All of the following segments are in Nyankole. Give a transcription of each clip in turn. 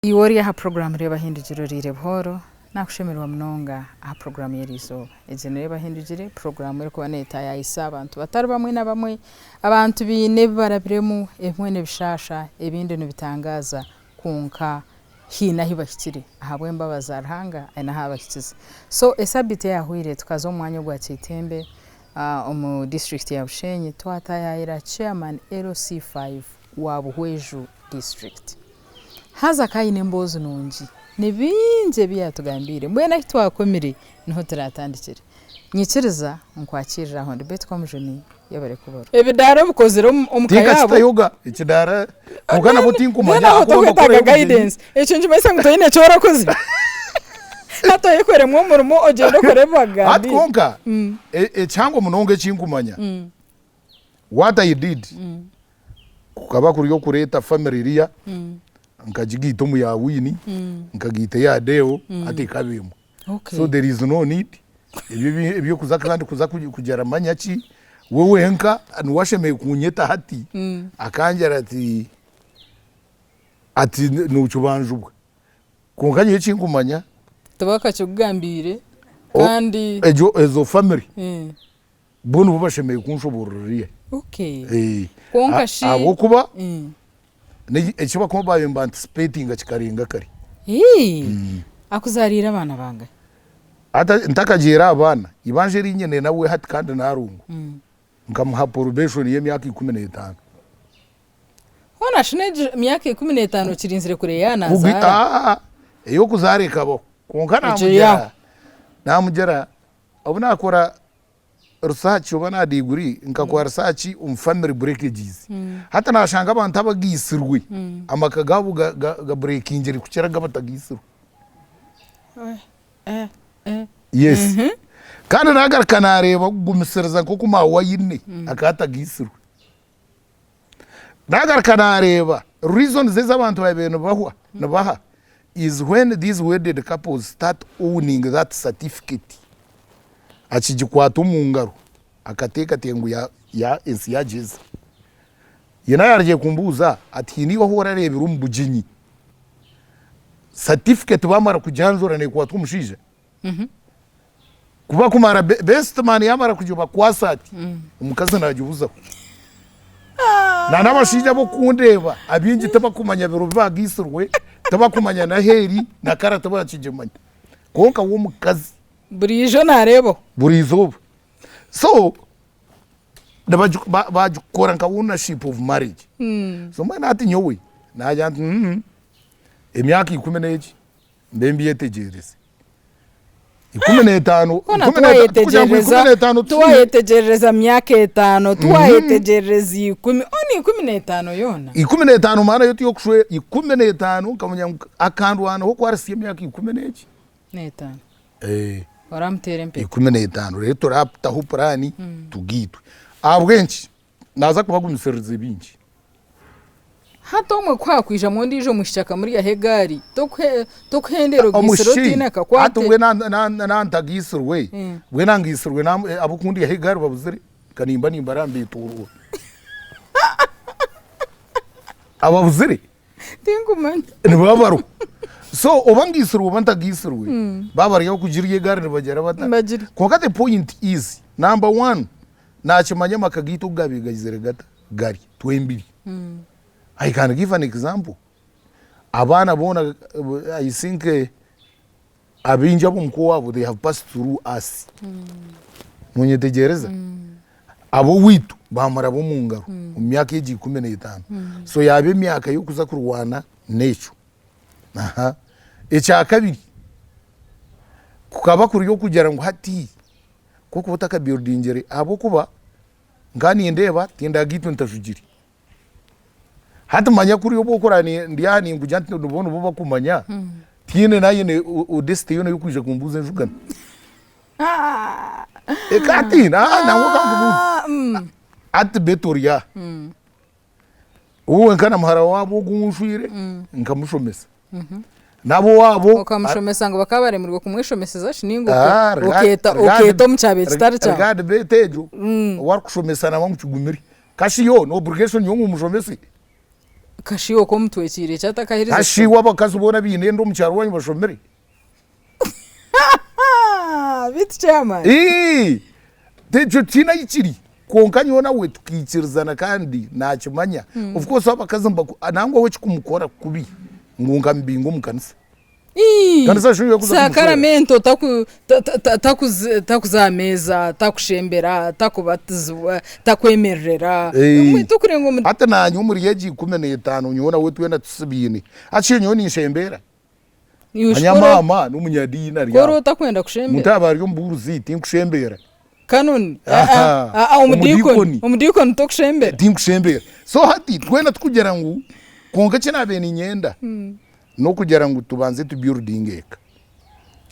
Iwe ori aha puroguraamu Reeba Hindugire Oriire Buhooro, naakushemererwa munonga aha puroguraamu y'eriizooba. Egi ni Reeba Hindugire, puroguraamu erikuba neetaayaayisa abantu batari bamwe na bamwe, abantu baine ebi barabiremu, ebimwe nibishaasha, ebindi nibitangaaza kwonka haine ahu bahikire ahabw'embabazi za Ruhanga haine ahu abahikize. So esabiiti eyaahweire tukaza omu mwanya ogwa Kiitembe omu disiturikiti ya Bushenyi twataayaayira chairman LC5 wa Buhweju disiturikiti. Haza ka aine emboozi nungi! Ni bingi ebi yaatugambiire. Mbwenu ahu twakomire niho turaatandikire. Nyikiriza nkwakiirire aho ndi. Beitu Komujuni yebare kubaho. Ebidaara obikozire omu ka yaabo. Tinkakitayoga ekidaara kwonka nabwo tinkumanya Mbwenu aho ahakuba tokwetaaga mbakorayo obugyenyi. guidance. Ekyo nikimanyisa ngu toine eki orakozire. Hati oyekoremu omurimo ogyende okore ebi Hati bakugambiire. kwonka ekihango munonga ekinkumanya what I did Kukaba kuri okureeta family eriya nkagigaita omu ya Winnie, nkagaita eya Deo hati ekaba emwe. So there is no need ebyo ebyokuza kandi kuza kugira manya ki, we wenka niwe ashemereire kunyeta hati akangira ati ati nokibanjibwa. Kwonka nyowe ekinkumanya. Tibakakikugambiire kandi. Egyo ezo family. Bo nibo bashemereire kunshoboororera. Okay. Eh, Kwonka shi ahabw'okuba Mm. ne- eki bakuba baabaire niba-anticipatinga kikarenga kare. Hii. Akuzaariire abaana bangahi? Hati ntakagiire aha baana, eibanja eri nyine nawe hati kandi naarungwa, nkamuha probation y'emyaka 15. Hoona shi n'egi myaka 15 okirinzire kureeba yaaba naazaara? Aa, ey'okuzaara ekabaho. Kwonka Egyo naamugira, yaaho. naamugira obu naakora research oba na degree nkakora research omu family breakages hati nashanga abantu abagaitsirwe amaka gaabo ga breakingire kukira ag'abatagaitsirwe. Yes. Kandi nagaruka nareeba okugumisiriza nk'oku maawe aine akaba atagaitsirwe. Nagaruka nareeba reasons ezi abantu babaire nibahwa nibaha is when these wedded couples start owning that certificate akigikwata omu ngaro akateekateeka ngu ya ensi yagyeza. Yena yarugiire kumbuuza ati haine iwe ahu orareebire omu bugyenyi certificate bamara kugyanjura nekwatwa omushaija? Ku bakumara best man yamara kugibakwasa ati omukazi nagibuzaho. Na n'abashaija ab'okundeeba abaingi tibakumanya biro bi bagaitsirwe, tibakumanya n'ahu eri na kara tibakigimanya. Kwonka we omukazi. Buriijo naareebaho. Buriizooba. So bagikora nka ownership of marriage. So mbwenu hati nyowe naagira nti emyaka ikumi n'egi mbe mbyetegyereze. 15 Hoona kugira ngu 15 tiwayetegyereza myaka etaano, tiwayetegyereza ikumi, hoona 15 yoona. 15 maana yo tiyokushwera, 15 nkamanya ngu akandwanaho ku arihitsya emyaka ikumi n'egi. N'etaano. Oramuteera empeta. 15 reero turataho puraani tugaitwe. Ahabw'enki? Naaza kubagumisiririza bingi. Hati omwe ku haakwijamu ondiijo omwishiki akamuryaho egaari, tokuhendera ogaitsire otaine akakwate? Hati mbwenu na ntagaitsirwe, mbwenu angaitsirwe ab'okundyaho egaari babuzire, ka nimba nimbarambituurwa. Ababuzire? Tinkumanya. Nibaba bariho. So oba ngaitsirwe oba ntagaitsirwe, baaba bari ab'okugirya egaari nibagira bata? Nibagirya. Kwonka the point is, number one, Naakimanya amaka gaitu oku gaabaire gaizire gata gari twembiri. I can give an example, abaana boona I think abaingi ab'omuka owaabo they have passed through us. Nonyetegyereza? Ab'owaitu baamuraba omu ngaro omu myaka egi 15. So yaaba emyaka y'okuza kurwana n'ekyo. Ekyakabiri, kukaba kuri okugira ngu hati Ku okuba otakabuildingire ahabw'okuba nka nindeeba tindagaitwe ntajugire. Hati manya kuriya obu okura ndi aha ninkugira nti nibo nibo bakumanya, tihaine nayine audacity yoona y'okwija kumbuuza enjugano. Eka hati nangwa kankubuuze, hati Betty ori aha, wowe nka na muhara waabo ogu ou nshwire nkamushomesa. N'ab'owaabo. Okamushomesa ngu bakaba baremirwe kumweshomeseza shi ninga okeeta okeeta omu kyabaire kitari kyawe? Regard beeta egyo, ou arikushomesa naba ngu kigumire. Kashi yo ni obligation yo ngu omushomese? Kashi okwo omutwekiire ki atakaherize Kashi iwe abakazi boona baine enda omu kyaro waanyu bashomire? Beitu chairman. Ii, Ekyo tihaine ahi kiri. Kwonka nyowe nawe tukaikirizana kandi naakimanya. Of course abakazi nibaku nangwa we ekikumukora kubi ngu nkamubinga omu kanisa. Ii, Kanisa shi yokuza kumushwera. Sakaramento taku ta- ta- ta- takuzi- takuza aha meeza, takushembera, takubatizibwa, takwemererera. Ee. Mbwenu tokurenga omu Hati naanye omuri egi 15 nyowe nawe twena tusibiine. Hati nyowe ninshembera. Iwe Manya shi kora- maama n'omunyadiini ari kora aho. otakwenda kushembera. Omuntu yaaba ari omubuurizi tinkushembera. Kanoni, Aha, aa, aa, omudiikoni, omudiikoni. omudiikoni tokushembera. Tinkushembera. So hati twena tikugira ngu kwonka eki naabaire niinyenda n'okugira ngu tubanze tu buildinge eka.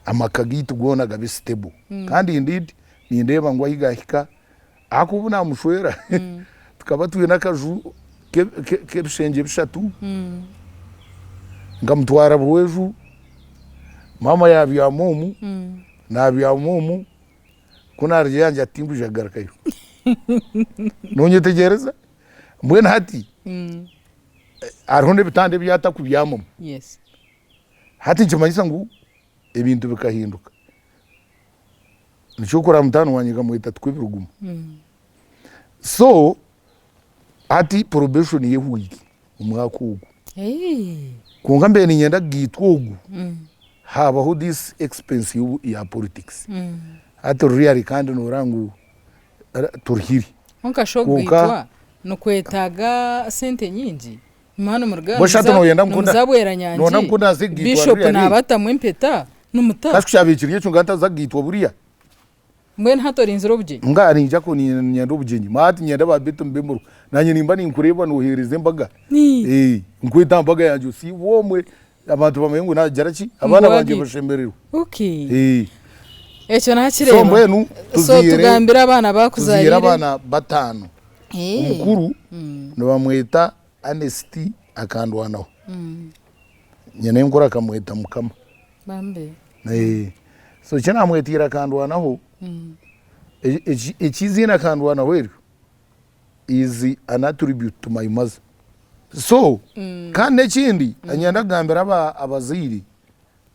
Amaka gaitu goona gabe stable. Kandi indeed nindeeba ngu ahi gaahika ahakuba obu naamushwera tukaba twine akaju k'ebishengye bishatu, nkamutwara Buhweju, maama yaabyama omu, naabyama omu, ku naarugire yangira ati tinkwija kugarukayo. Noonyetegyereza? Mbwenu hati hariho n'ebitanda ebi atakubyamamu. Hati nikimanyisa ngu ebintu bikahinduka. Nikyo kureba mutaani wangye nkamweta tikwo ebiruguma. So hati probation ye ehweire omwaka ogu. Kwonka mbaire niinyenda kugaitwa ogu haabaho this expense ya politics. Hati really kandi noreeba ngu turuhire. Kwonka shi okugaitwa nikwetaaga sente nyingi? Nimwo nimuruga Mbwenu shi hati noyenda ngu nimuza noyenda Bweranyangi, ngu ndaze kugaitwa Bishop ruriya rei? naabatamu empeta, nimuta. Kasi ku kyabaire kiri ekyo nkaba ntaza kugaitwa buriya? Mbwenu hati orinzire obugyenyi? Nga niinyija ku niinyenda obugyenyi. Manya hati niinyenda ba Betty mbe muriho. Naanye nimba ninkureeba nooheereza embaga. Ni. Nkwete aha mbaga yangye osiibwe omwe, abantu bamanye ngu naagira ki? Abaana Ngu bangye wagiitwa. bashemererwe. Okay. Ekyo So naakireeba. mbwenu So tuzaire tugambire abaana tuzaire bakuzaariire. abaana bataano. Omukuru nibamweta Ernest akandwanaho. Nyinenkuru akamweta Mukama. Bambi. So eki namwetiire akandwanaho, eki eiziina akandwanaho eryo is an attribute to my mother. So kandi n'ekindi niinyenda kugambira abazaire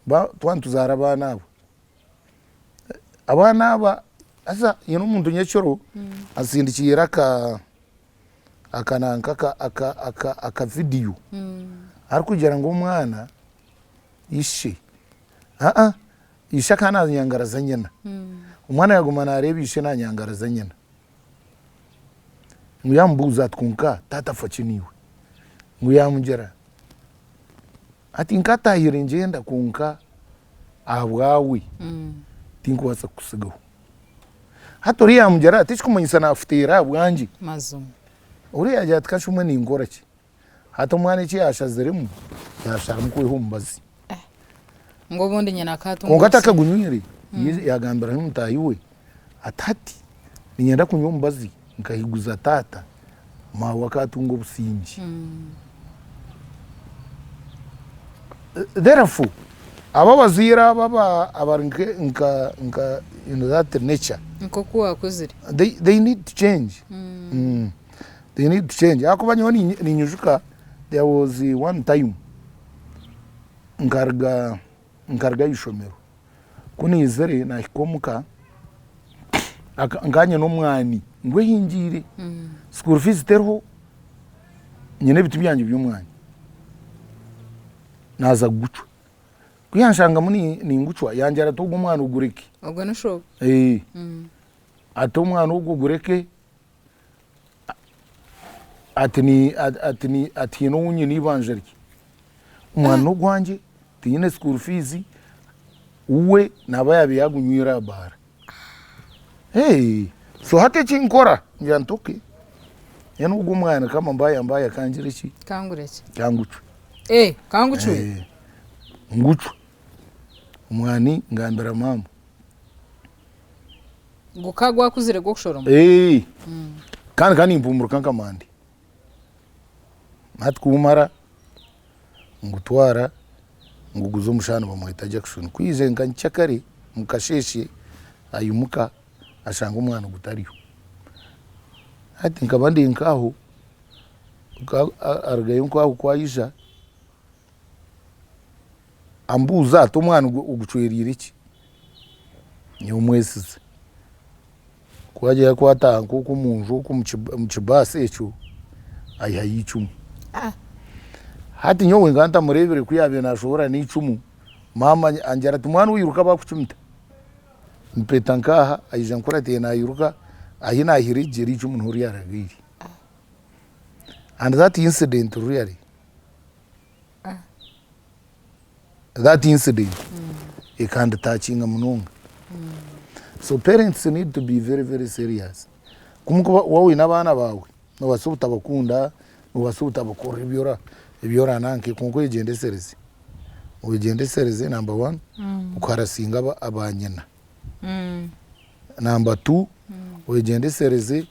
twaba nituzaara abaana aba, Abaana aba haza haine omuntu nyekiro ansindikiire aka aka nanka aka aka aka aka vidiyo arikugira ngu omwana ishe aa ishe akaba nanyangaraza nyina, omwana yaguma nareeba ishe nanyangaraza nyina, ngu yamubuuza ati kwonka taata afa ki naiwe? Ngu yamugira Ati nkatahire ngyenda kwonka ahabwawe tinkubaasa kukutsigaho. Hati oriya yaamugira ati ekikumanyisa naakuteera ahabwangye. Mazima. Oriya yaagira ati kashi mbwenu ninkora ki? Hati omwana eki yaashaziremu, yaasharamu kweha omubazi. Ngu obundi nyina akaatunga Kwonka obusinge. atakagunywire, yaagambira n'omutaahi we ati hati niinyenda kunywa omubazi nkahiguza taata, maawe akaatunga obusingye. Therefore, abo abazaire abo aba abari nka nka nka in that nature Nk'oku waakuzire. they, they need to change mm. They need to change ahakuba nyowe ninyi- ninyijuka there was one time nkaruga nkaruga aha ishomero ku naizire nahika omuka aka- nkaba nyine omwani ngwehingiire school fees teriho nyine ebiti byangye by'omwani naaza kugucwa ku yanshangamu ningucwa yangira ati ogu omwani ogureke. Ogwo ni shoobo. Ati omwani ogu ogureke ati ni ati ni ati haine ou nyine eibanja rye. Omwani n'ogwangye tinyine school fees we naaba yaabaire yaagunywire aha baara. So hati eki nkora ngira nti okay mbwenu ogu omwani kama mbaaya mbaaya kangire ki? Kangurekye. Kangucwe. Kangucwe? Ngucwe. Omwani ngambira maama. Gukaba gwakuzire gw'okushoroma? Kandi nkaba nimpumuruka nka mande. Hati ku mmara ngutwara nguguza omushaho nibamweta Jackson. Ku yaizire nka nkyakare omu kasheeshe aimuka ashanga omwana gutariyo. Hati nkaba ndi nk'aho. Arugayo nk'aho ku aija ambuuza ati omwana ogucwereire ki? Nyowe mwesize. Ku agira ku ataaha nk'oku omu nju oku omu kibaasi ekyo, aihayo eicumu. Hati nyowe nkaba ntamureebire ku yaabaire naashohora n'eicumu, maama angira ati mwana oiruka baakucumita. Mpeta nk'aha aija ankuratiire nairuka, ahi naahire eigyere eicumu niho ryaragaire. And that incident really, that incident ekanditachinga munonga. So parents need to be very very serious. Ku mukuba waaba oine abaana baawe, noobaasa obutabakunda, noobaasa obutabakorera ebi ora ebi orananke kwonka oyegyendesereze. Oyegyendesereze number one, okuharasinga aba nyina. Number two, oyegyendesereze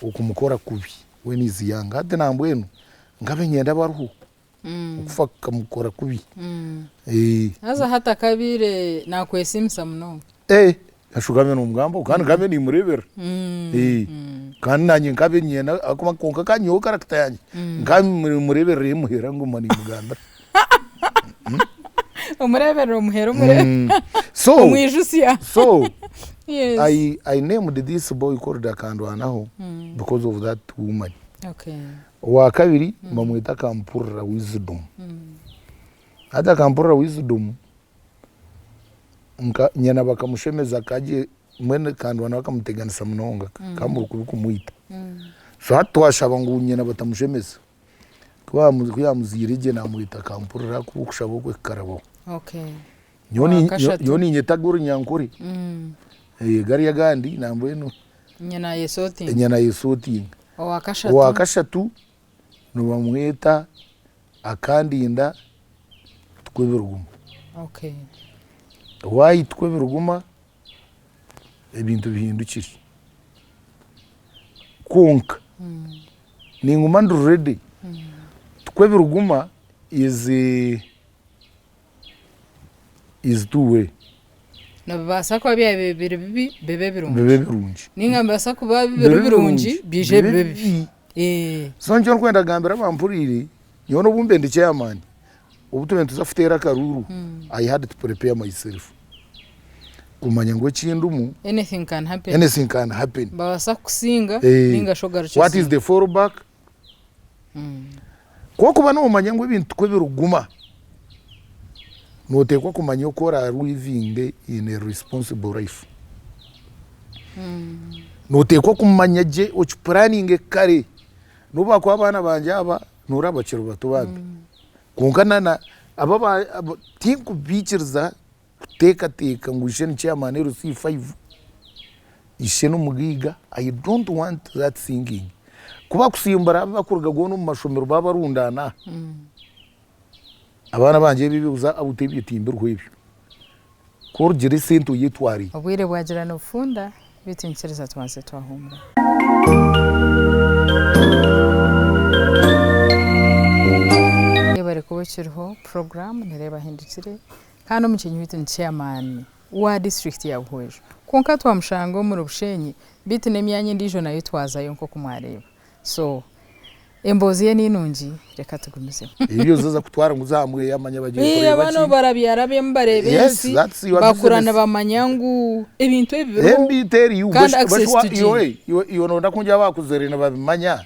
okumukora kubi when is young. Hati nambwenu nkabe niinyenda abe ariho, okufa kukamukora kubi. Haza hati akabaire nakwesiimisa munonga. Kashuba nkabe nimugambaho kandi nkabe nimureeberera. Kandi naanye nkabe niinyenda ahakuba kwonka ka nyowe character yangye nkabe nimureeberera emuhera nguma nimugambira. Omureeberera omuhera omureeberera So, omwijutsya. so Yes. I named this boy called Akandwanaho because of that woman. Okay. Owa kabiri bamweta Akampurira Wisdom. Hati Akampurira Wisdom nka nyina bakamushemeza kagye mbwenu Kandwanaho akamuteganisa munonga kamuri kubi kumwita. So hati twashaba ngu nyina batamushemeza. Ku yaamuzaire gye naamweta Akampurira ahakuba okushaba okwe kukarabaho. Okay. Nyowe niinyeta ag'orunyankore, gariya agandi nambwenu Nyina ayesotinga. Nyina ayesotinga. Owa kashatu? Owa kashatu nibamweta Akandinda Tukwebiruguma. Okay. Why Tukwebiruguma? Ebintu bihindukire. Kwonka ninguma ndi ready. Tukwebiruguma is is two way. Nibibaasa kuba byabaire biri bibi bibe birungi. Bibe birungi. Ninga nibibaasa kuba biri birungi biije bibe bibi. So nikyo ndikwenda kugambira abampuriire, nyowe n'obu mbe ndi chairman, obu turiyo nituza kuteera akaruuru, I had to prepare myself kumanya ngu eki ndimu, Anything can happen. anything can happen. Nibabaasa kukusinga ninga shi ogarukye What is the fall back? Ku orikuba noomanya ngu ebintu tikwo birikuguma, nooteekwa kumanya oku oraalivinge in a responsible life. Nooteekwa kumanya gye okipuraninge kare. N'obu baakuba abaana bangye aba, noreeba bakiri bato bambi, kwonka na aba tinkubaikiriza kuteekateeka ngu ishe ni chairman LC5, ishe n'omugaiga, I don't want that thinking. Ku bakusimbura bakuruga goona omu mashomero baabarundaana aha, abaana bangye ebi ebyokuza out ebyo timbiriho ebyo. Ku origira esente oyetware. Obwire bwagira nibufunda, beitu nyikiriza tubanze twahuumura. Yebare kuba okiriho, puroguraamu nereeba ahindukire. Kandi omukyenyi waitu ni chairman wa disiturikiti ya Buhweju. Kwonka twamushanga omuri Bushenyi beitu n'emyanya endiijo nayo twazayo nk'oku mwareeba. So emboozi ye ni nungi reka tugumizemu. Ebyo oza kutwara ngu oze aha mweya manya bagiye kureeba Abaana ki. barabyarabyemu bareeba Yes, ensi that's your bakura business. nibamanya ngu ebintu ebi biriho Embi teriyo kandi access tugiine. Iwe noyenda kungira abakuzire nibabimanya?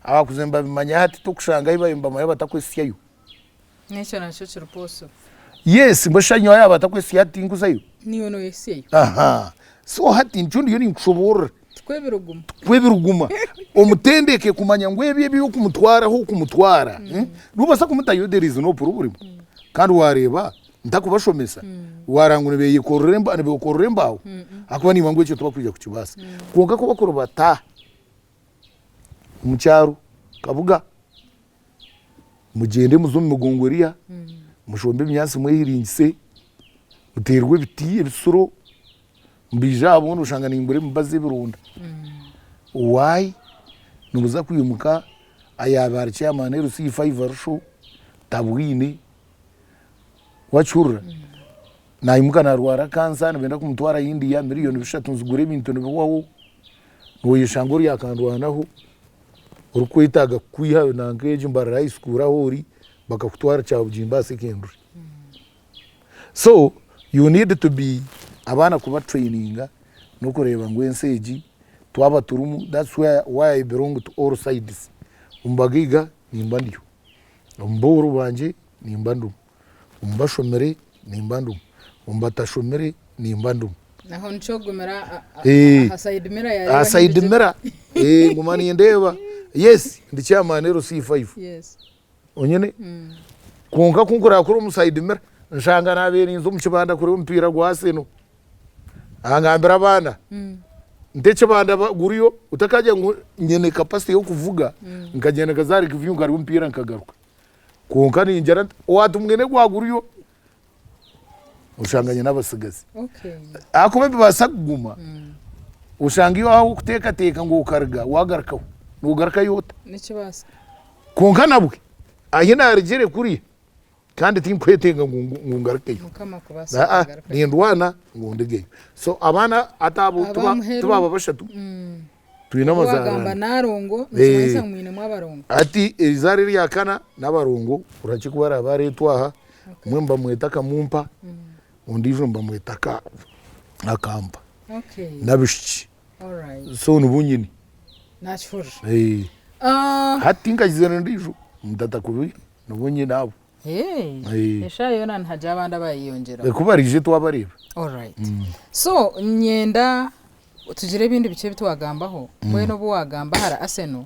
Abakuzire nibabimanya hati tokushanga ahu bariyo nibamanya batakwesyayo. N'ekyo nakyo kiri possible. Yes, mbwenu shi nyowe yaaba atakwesiya hati tinkuzayo? Naiwe noyesiyayo. Aha. So hati nikyo ndiyo ninkushoboorora. Tikwo ebiriguma. Tikwo ebiriguma. Omutendeke kumanya ngu ebi eby'okumutwaraho okumutwara, nobaasa kumutayo there is no problem. Kandi wareeba ntakubashomesa, wareba ngu nibeyekorera emba nibekorera embaaho, ahakuba niiwe ngu ekyo tibakwija kukibaasa. Kwonka ku bakuribata omu kyaro, kabuga. Mugyende muze omu migongo eriya, mushombe ebinyaatsi mwehiringise, muteerwe ebiti ebisuro, mbiije aha bundi oshanga ningura emibazi y'ebironda. Why? Nibuza kwimuka ayaaba ari chairman LC5 Arusho tabwine, wakihurira? Naimuka naarwara cancer nibenda kumutwara India, miriyoni bishatu nizigura ebintu nibihwaho, noyeshanga ori akandwanaho. Orikwetaaga kukwiha nanka egyo Mbarara High School ahu ori bakakutwara Kyabugimba aha secondary. So you need to be abaana kuba traininga n'okureeba ngu ensi egi twaba turimu that's where why I belong to all sides. Omu bagaiga nimba ndiyo, omu booro bangye nimba ndimu, omu bashomire nimba ndimu, omu batashomire nimba ndimu. Naho nikyo ogumira Eh. aha side mirror ya Aha side mirror eh, nguma nindeeba yes ndi chairman LC5 Yes. onyine kwonka ku nkurakura omu side mirror nshanga nabeire ninza omu kibanda kureba omupiira gwa Arsenal angambira abaana nti ekibanda guriyo otakagira ngu nyine capacity y'okuvuga nkagyenda nkaza ahari Lake View nkareba omupiira nkagaruka kwonka ningira nti owatumwine gwaguriyo oshanga nyine abatsigazi Okay. ahakuba nibibaasa kuguma oshanga iwe ahu orikuteekateeka ngu okaruga wagarukaho nogarukayo ota? Nikibaasa. Kwonka nabwe ahi naarugire kuriya kandi tinkwetenga ngu ngarukeyo. Mukama akubaasise Aa kugarukayo. nindwana ngu ndugeyo. So abaana hati abo Ab'amuheru. tibaba bashatu twine Wagamba amazaarana. n'arongo Eh. nikimanyisa ngu mwinemu abarongo. Hati erizaara erya kana n'abarongo orakye ku baraabe bareetwa aha, omwe nibamweta Kamumpa, ondiijo nibamweta Akampa Okay. n'abaishiki. Alright. So nibo nyine. Nakihurira. Eh. Ah, Hati tinkagizire ondiijo, mutata kubi nibo nyine abo. Hey. Eh. Eshaaha yoona nihagira abandi abayeyongyeraho. Ku bariije twabareeba. Alright. So nyenda tugire ebindi bikye ebi twagambaho mbwenu obu wagamba ahari Arsenal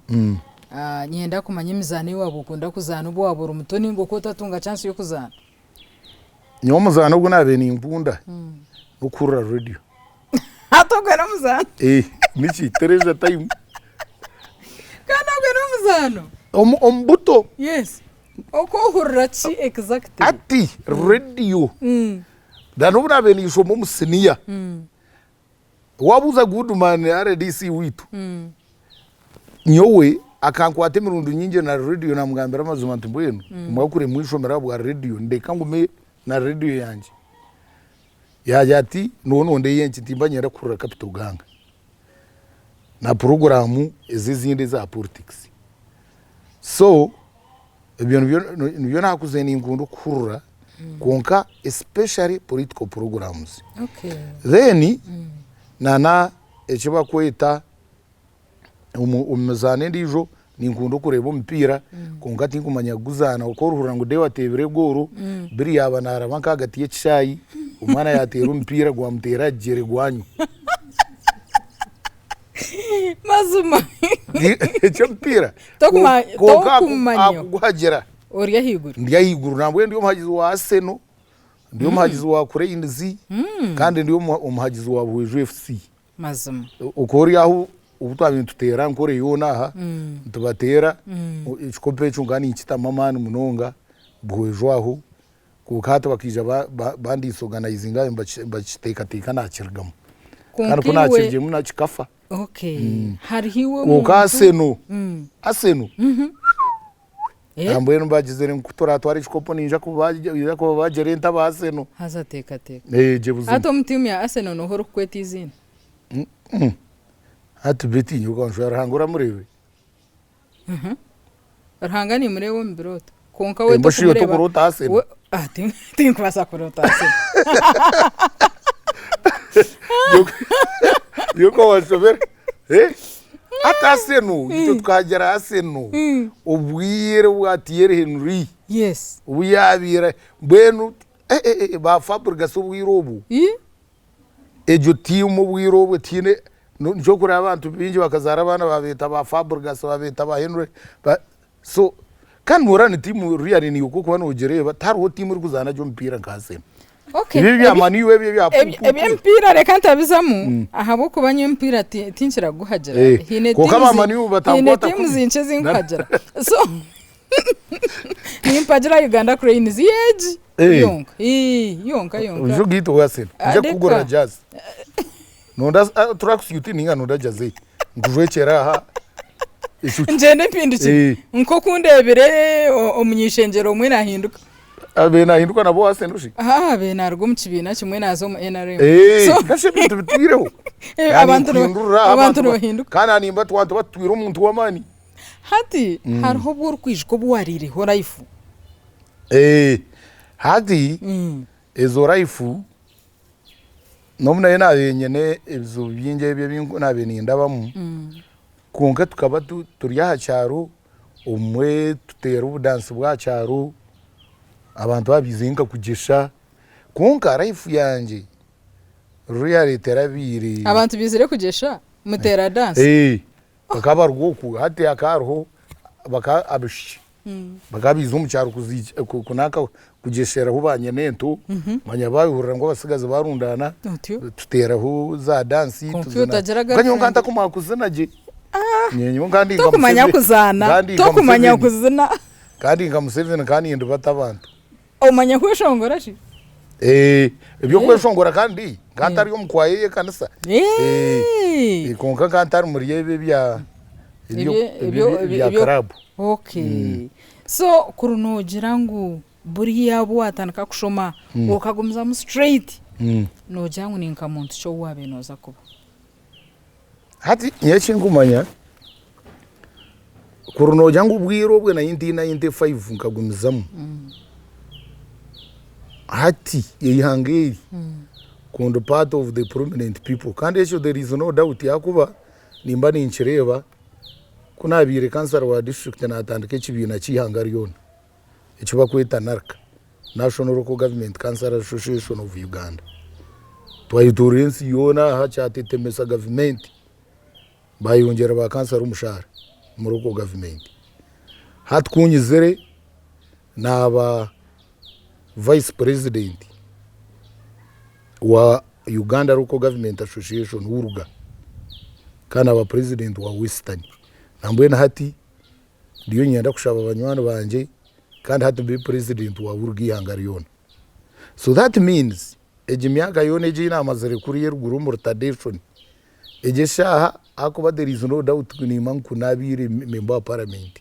ah, nyenda kumanya emizaano ei waaba okunda kuzaana obu waaba ori muto ninga oku otatunga chance y'okuzaana. Nyowe omuzaano ogu naabaire ninkunda n'okuhurira radio. Hati ogwe n'omuzaano? Eh, niki Tereza time. Kandi ogwe n'omuzaano? Omu omu buto. Yes. Oku ohurira ki exactly? Hati radio na n'obu naabaire ninshoma omu siniya, Waabuuza Goodman RDC waitu, nyowe akankwata emirundi nyingi na radio namugambira amazima nti mbwenu omwakure mwishomero ahabwa radio ndeka ngume na radio yangye. Yaagira ati nooba nonda eyenki nti mba niinyenda kuhurira Capital Gang na puroguraamu ezi ezindi eza politics. So ebyo nibyo naakuze ninkunda kuhurira kwonka especially political programs. Then nana eki bakweta omu mizaano endiijo ninkunda okureeba omupiira kwonka tinkumanya kuguzaana oku orikuhurira ngu Deo ateebire egooro biri yaaba naaraba nk'ahagati y'ekishaayi omwana yaateera omupiira gwamuteera aha kigyere gwanywa. Mazima. Eky'omupiira kwonka akuguhagira. Ori ahaiguru. Ndi ahaiguru nambwenu ndi omuhagizi wa Arsenal, ndi omuhagizi wa Cranes kandi ndi omuhagizi wa Buhweju FC. Mazima. Okwo ori aho obu twabaire nituteera Ankole yoona aha nitubateera, ekikopo ekyo nkaba ninkitamu amaani munonga Buhweju aho kwonka hati bakaija bandisorganizinga bakiteekateeka nakirugamu kandi ku nakirugiremu kikafa. Okay. Hariho iwe Kwonka omuntu. Arsenal, Arsenal Nambwenu bagizire ngu kuturatwara ekikopo ninja kubabagira ente aba Arsenal. Haza teekateeka. Eh, gye buzima. Hati omu tiimu ya Arsenal nooha orikukweta eiziina? Hati Betty nyowe kanshwera Ruhanga oramureebe? Ruhanga nimureeba omu birooto. Kwonka we Embushi iwe tokumureeba. tokuroota Arsenal? We, ah, tin- tinkubaasa kuroota Arsenal. Nyowe kawashobera. Eh? Hati Arsenal, itwe tukagira Arsenal obwire bwa Thierry Henry Yes. obu yabaire mbwenu eh, eh, eh, ba Fabregas obwire obu Ii? egyo tiimu obwire obwo tihaine nikyo orikureeba abantu baingi bakazaara abaana babeeta ba Fabregas babeeta ba Henry ba so kandi noreeba ni tiimu really naiwe ku orikuba nogireeba tihariho tiimu erikuzaana gye omupiira nka Arsenal. Okay, Ebi ebya ebi- Man U ebi ebya ebi- pu- pu- pu. Eby'emipiira reka ntabizamu ahabw'okuba nyowe emipiira ti- tinkira kuguhagira. Eh, Haine kwonka tiimu ba zi- Man U haine batankwata tiimu kubi. zinkye ezinkuhagira. So nimpagira Uganda Cranes yeegi Eh. yonka. Ii, yonka yonka. Oije ogaite owa Arsenal. Ah, Nija reka. kukugurira jazi. Nonda tracksuit ninga nonda jazi nkujwekyere aha. Ekyo Ngyende mpindukire. Eh. Nk'oku ndeebire omuny'ishengyero omwe naahinduka. Abe nahinduka nabo Arsenal shi? Aha, abe naaruga omu kibiina kimwe naaza omu NRM. Eh, So- kasha ebintu bitwireho. Eh, abantu niba- Nikuhindurira abantu nibahinduka. Kandi nimba twantu batwire omuntu w'amaani. Hati hariho obu orikwijuka obu waariireho life? Hati ezo life n'obu nari naabaire nyine ebizibu bingi ebi ebi naabaire nindabamu, kwonka tukaba turi aha kyaro, obumwe tuteera obudansi bw'aha kyaro, abantu baaba baizire nka kugyesha, kwonka life yangye really terabaire. Abantu baizire kugyesha muteera dansi? Bakaba baruga okwo hati hakaba hariho baka abaishiki bakaba baija omu kyaro kunanka kugyesheraho ba nyinento manya baahurira ngu abatsigazi barundaana tuteeraho za dansi Kwonka iwe otagira kwonka nyowe nkaba girlfriend. ntakumanya kuzina gye. Nyowe nkaba ndi nka Tokumanya Museveni kuzaana, nkaba ndi nka tokumanya Museveni kuzina. nkaba ndi nka Museveni nkaba nindibata abantu. Omanya kweshongora shi? Eby'okweshongora kandi nkaba ntari omu kwaya ey'ekanisa. Kwonka nkaba ntari muri ebi ebya ebya club. Okay. So kuri noogira ngu buriya obu waatandika kushoma okagumizamu straight, noogira ngu ni nka muntu ki ou waabaire nooza kuba? Hati nyowe eki ndikumanya, kuri noogira ngu obwire obwe 1995 nkagumizamu, hati eihanga eri ku ndi part of the prominent people kandi ekyo there is no doubt ahakuba nimba ninkireeba ku naabaire kansara wa disiturikiti naatandika ekibiina ky'eihanga ryona eki barikweta NALCA. National Local Government Councillors Association of Uganda. Twayetoorora ensi yoona aha kyatetemesa gavumenti bayongyera ba kansara omushaara omu local government. Hati ku nyizire naaba vice president wa Uganda Local Government Association, ULGA, kandi naaba president wa Western. Nambwenu hati Ndiyo niinyenda kushaba banywani bangye kandi hati mbe president wa buri ihanga ryona. So that means egi myaka yoona egi ei naamazire kuriya eruguru omu retardation, egi eshaaha ahakuba there is no doubt ngu niimanya ngu naabaire member wa parliament.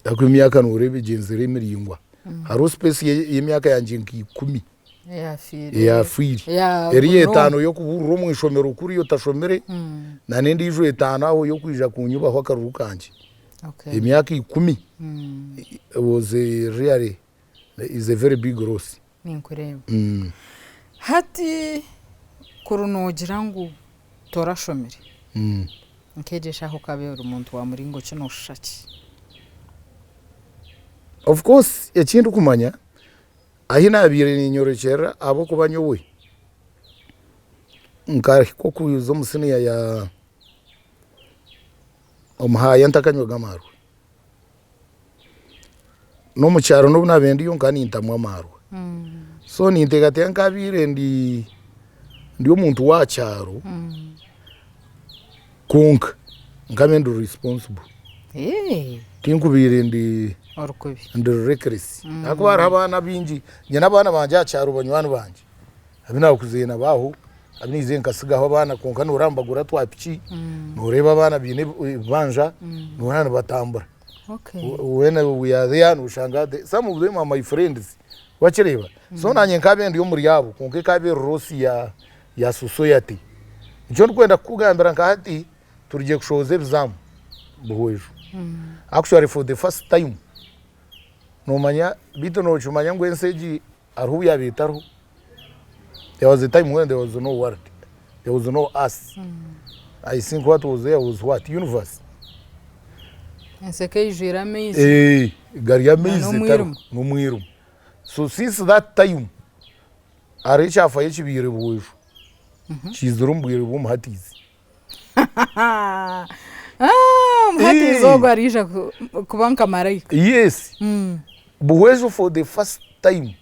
Ahakuba emyaka nooreeba egyenzire miraingwa. Hariho space y'emyaka yangye nka ikumi. Eyaafiire. Eriyo etaano y'okubuurira omu ishomero kuriya otashomire, n'endiijo etaano aho y'okwija kunyubaho akaruru kangye. Emyaka ikumi was really is a very big loss. Ninkureeba. Hati kuri noogira ngu torashomire, nk'egyo eshaaha okaba ori muntu wa muringo ki nooshusha ki? Of course eki ndikumanya Ahi naabaire ninyorekyerera ahabw'okuba nyowe nkahika okuza omu siniya ya omu haaya ntakanywaga amaarwa. N'omu kyaro n'obu naabaire ndiyo nkaba nintamwa amaarwa. So ninteekateeka nkaabaire ndi ndi omuntu w'aha kyaro kwonka nkaba ndi responsible. Tinkubaire ndi ndi reckless ahakuba hariho abaana baingi, nyine abaana bangye aha kyaro banywani bangye abu naakuziire nabo aho, abu naizire nkasigaho abaana kwonka nooreeba nibagura twa piki, nooreeba abaana baine ebibanja, nooreeba nibatambura. When we are there noshanga some of them are my friends wakireeba? So naanye nkaabaire ndi omuri abo kwonka ekaaba eri loss ya society. Nikyo ndikwenda kukugambira nka hati turugire kushohoza ebizaamu Buhweju. Actually for the first time nomanya beitu nokimanya ngu ensi egi hariho obu yaabaire etariho. There was a time when there was no world, there was no us. I think what was there was what? Universe. Ensi ekaijwire amaizi. Eh, gari amaizi etariho n'omwirima. So since that time hariho ekyafayo ekibaire Buhweju kiizire omu bwire bw'omuhatiizi. Omuhatiizi ogwo ariija kuba nka maraika. Yes. Buhweju for the first time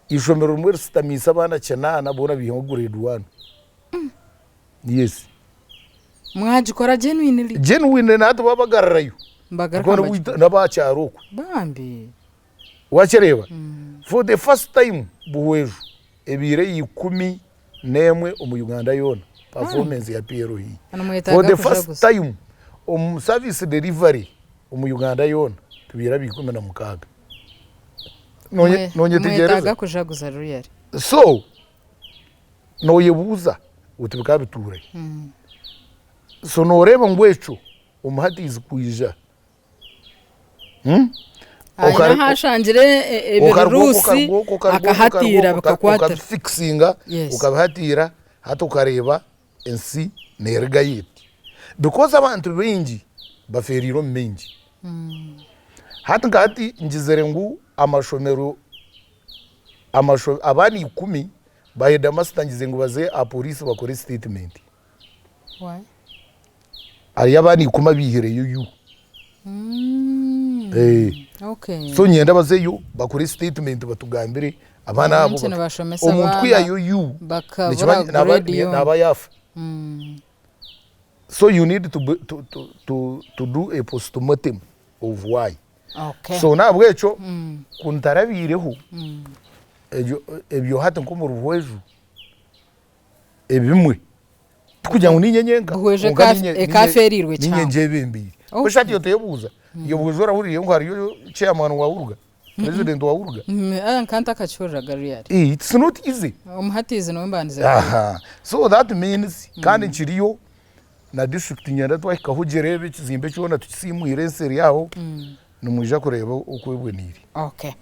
eishomero rimwe risitamiise abaana kinaana boona baihamu grade one. Yes. Mwagikora genuinely? Genuinely na hati babagarurayo. Nibagaruka nibagikora. N'abaha kyaro okwe. Bambi. Wakireeba? For the first time Buhweju ebaire eya 11 omu Uganda yoona performance ya PLE. For the first time omu service delivery omu Uganda yoona tubaire aba 16. Nonyetegyereza? Nimwetaaga kujaguza really. So noyebuuza oti bikaba bituura hi? So noreeba ngu ekyo. omuhatiizi kwija. Hmm? Ayine ahu ashangire ebiruruusi akahatiira bikakwatira. Okabifikisinga, Yes. okabihatiira hati okareeba ensi neerugayo eti. Because abantu baingi bafeereire omu maingi. Hati nka hati ngizire ngu amashomero abaana ikumi ba headmaster ngize ngu baze aha police bakore statement. Why? Hariyo abaana ikumi abaihireyo yu. Eh. Okay. So niinyenda bazeyo bakore statement batugambire abaana abo Abenki nibashomesa omuntu abaana kwihayo yu bakabura nikiba naba grade yoona. naba yaafa. So you need to be to to to to do a postmortem of why. Okay. So nahabwekyo ku ntarabiireho ebyo ebyo hati nk'omuri Buhweju ebimwe tikugira ngu ninye nyenka Buhweju kwonka ninye ekafeereirwe ninye kihango. ngyebembeire. Okay. Kwonka hati oteebuuza iwe Buhweju orahuriire ngu hariyo chairman wa Uruga, president wa Uruga? Nka ntakakihuriraga really. It's not easy. Omuhatiizi niwe mbandize kuhurira. Aha. So that means kandi nkiriyo na district niinyenda twahikaho ogireebe ekizimbe kyona tukisiimwire ensi eri aho, nimwija kureeba oku eboniire. Okay.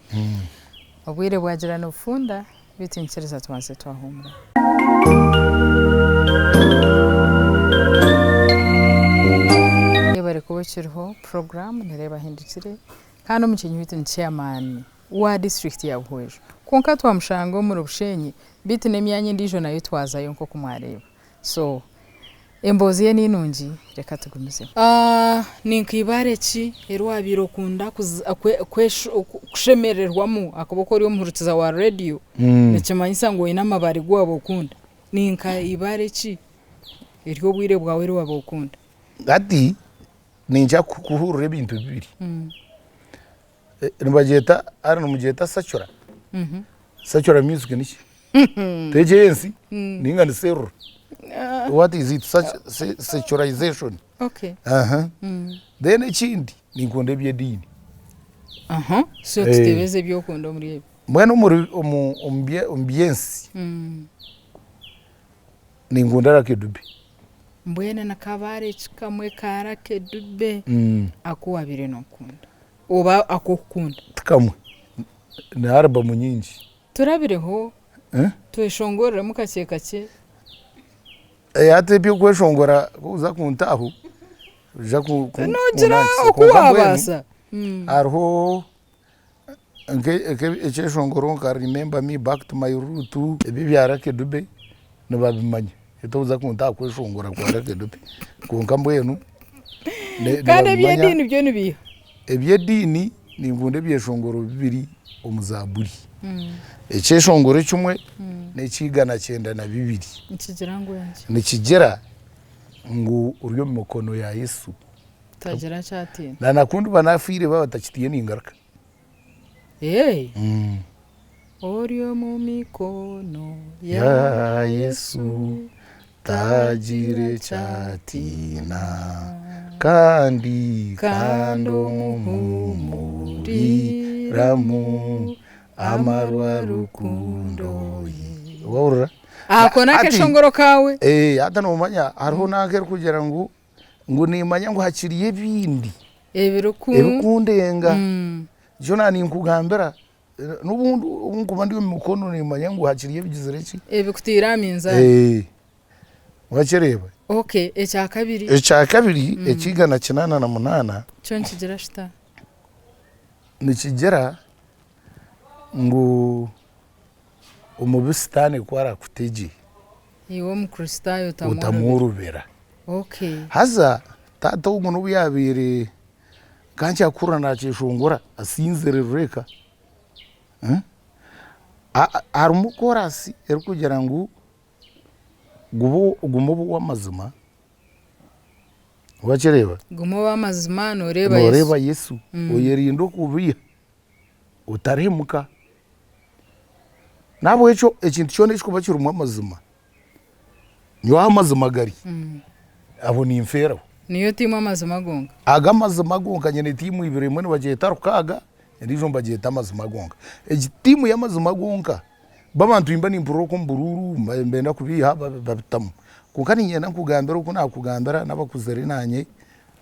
Obwire bwagira nibufunda beitu nyikiriza tubanze twahuumura. Yebare kuba okiriho puroguraamu Nireeba Ahindukire kandi omukyenyi waitu ni chairman wa disiturikiti ya Buhweju. Kwonka twamushanga omuri Bushenyi beitu n'emyanya endiijo nayo twazayo nk'oku mwareeba. So emboozi ye ninungi reka tugumizemu. Ni nka ibaare ki eri wabaire okunda kushemererwamu ahakuba oku ori omuhurikiza wa rediyo nikimanyisa ngu oyine amabaare agu waba okunda. Ni nka ibaare ki ery'obwire bwawe eri waba okunda? Hati niinyija kukuhurira ebintu bibiri. Nibagyeta hare nimugyeta secular, secular music niki? Tegyo ey'ensi ninga ni serura? What is it secularization? Okay. Then ekindi ninkunda eby'ediini. So tutebeze eby'okunda omuri ebyo. Mbwenu omuri omu by'ensi ninkunda Lucky Dube. Mbwenu ni kabaare ki kamwe ka Lucky Dube aku wabaire nokunda? Oba ak'okukunda? Ti kamwe, ni album nyingi. Turabireho tweshongoreremu kakye kakye. Hati eby'okweshongora ku orikuza kuntaho noija Noogira oku waabaasa. Hariho ekyeshongoro nka remember me back to my root ebi ebya Lucky Dube nibabimanya tokuza kuntaho kweshongora kwa Lucky Dube kwonka mbwenu Kandi eby'ediini byo nibiiha? Eby'ediini ninkunda ebyeshongoro bibiri omu Zaaburi. Ekyeshongoro ekimwe n'eky'eigana 92. Nikigira ngu enki? Nikigira ngu ori omu mikono ya Yesu. Tagira ki atiina. Na na ku ndiba naafiire baaba batakitiine ningaruka. Ee? Ori omu mikono ya Ya Yesu tagira eki atiina kandi kandi omuhumuriramu amarwa rukundo ye. Wahurira? Ako n'akeshongoro kaawe? Ee, hati noomanya hariho n'akerikugira ngu ngu nimanya ngu hakiriyo ebindi ebirikundenga. Nikyo naaba ninkugambira n'obundi obu nkuba ndi omu mikono nimanya ngu hakiriyo ebigizire ki? Ebikutaire aha minzaani. Wakireeba? Okay, ekyakabiri? Ekyakabiri eky'eigana kinaana na munaana. Kyo nikigira kita? Nikigira ngu omubi Sitaane ku arakutegye. Iwe Omukristaayo otamworobera. Okay. Haza taata ogwo n'obu yaabaire nka nkyakura naakyeshongora asinzire rureka, harimu koorasi erikugira ngu guma obe ow'amazima, wakireeba? Guma obe ow'amazima nooreeba Yesu. Nooreeba Yesu, oyerinde okubeiha. Otarihemuka. Nahabwekyo ekintu kyona ekirikuba kirimu amazima, nyowe ahu amazima gari, aho ninfeeraho. Niyo tiimu amazima gonka? Ago amazima gonka nyine tiimu ibiri emwe nibagyeta rukaaga endiijo nibagyeta amazima gonka. Egi tiimu y'amazima gonka, bo abantu nimba nimpurira oku omu buruuru nibenda kubiiha babitamu. Kwonka niinyenda nkugambire oku naakugambira n'abakuzire naanye.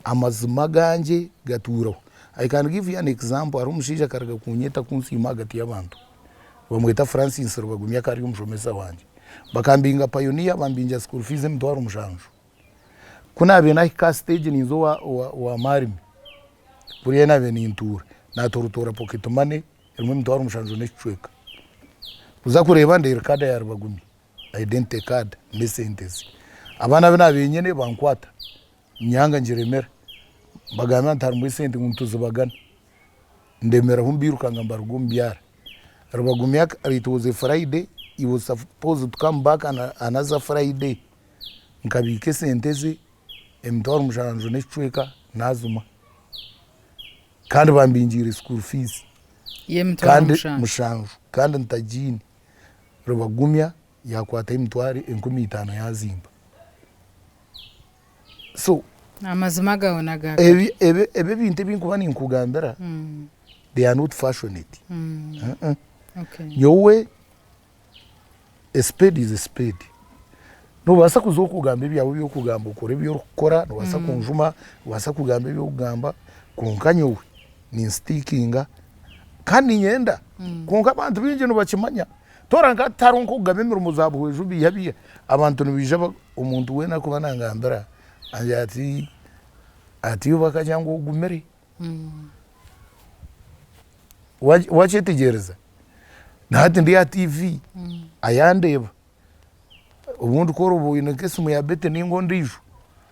Amazima agangye gatuuraho. I can give you an example, hariho omushaija akaruga kunyeta kunsiima ahagati y'abantu. Nibamweta Francis Rubagumya akaba ari omushomesa wangye. Bakambinga pioneer bambingira school fees emitwaro mushanju. Ku naabaire naahika aha stage ninza owa owa owa maarimi, kuriya ahi naabaire nintuura, naatorotoora pocket money erimu emitwaro mushanju n'ekicweka. Kuza kureeba ndeeba kaada ya Rubagumya, identity card n'esente ze. Abaana abu naabaire nyine bankwata. Nyanga ngiremera, mbagambira nti harimu esente ngu nituzibagana, ndemeraho mbairukanga mbaruga omu byara. Rubagumya it was a Friday, he was supposed to come back another Friday, nkabiika esente ze emitwaro mushanju n'ekicweka nazimwa kandi bambingiire school fees Y'emitwaro kandi mushanju. mushanju kandi ntagiine. Rubagumya yakwataho emitwaro 5000 yazimpa. So Amazima agawe n'aga kare. ebi ebi ebi ebintu ebi nkuba ninkugambira they are not fashionate. Uh-uh. Okay. Nyowe a spade is a spade. Nobaasa kuza okugamba ebyawe eby'okugamba okore ebi orikukora, nobaasa kunjuma, nobaasa kugamba eby'okugamba kwonka nyowe ninstickinga kandi niinyenda kwonka abantu baingi nibakimanya. Toora nka hati hariho nk'okugaba emirimo za buhweju biiha biiha, abantu nibaija omuntu weena arikuba nangambira angira ati ati iwe bakagira ngu ogumire. Wakyetegyereza? Na hati ndi aha TV ayandeeba, obundi ku orikuba oine nk'esimu ya Betty ninga ondiijo,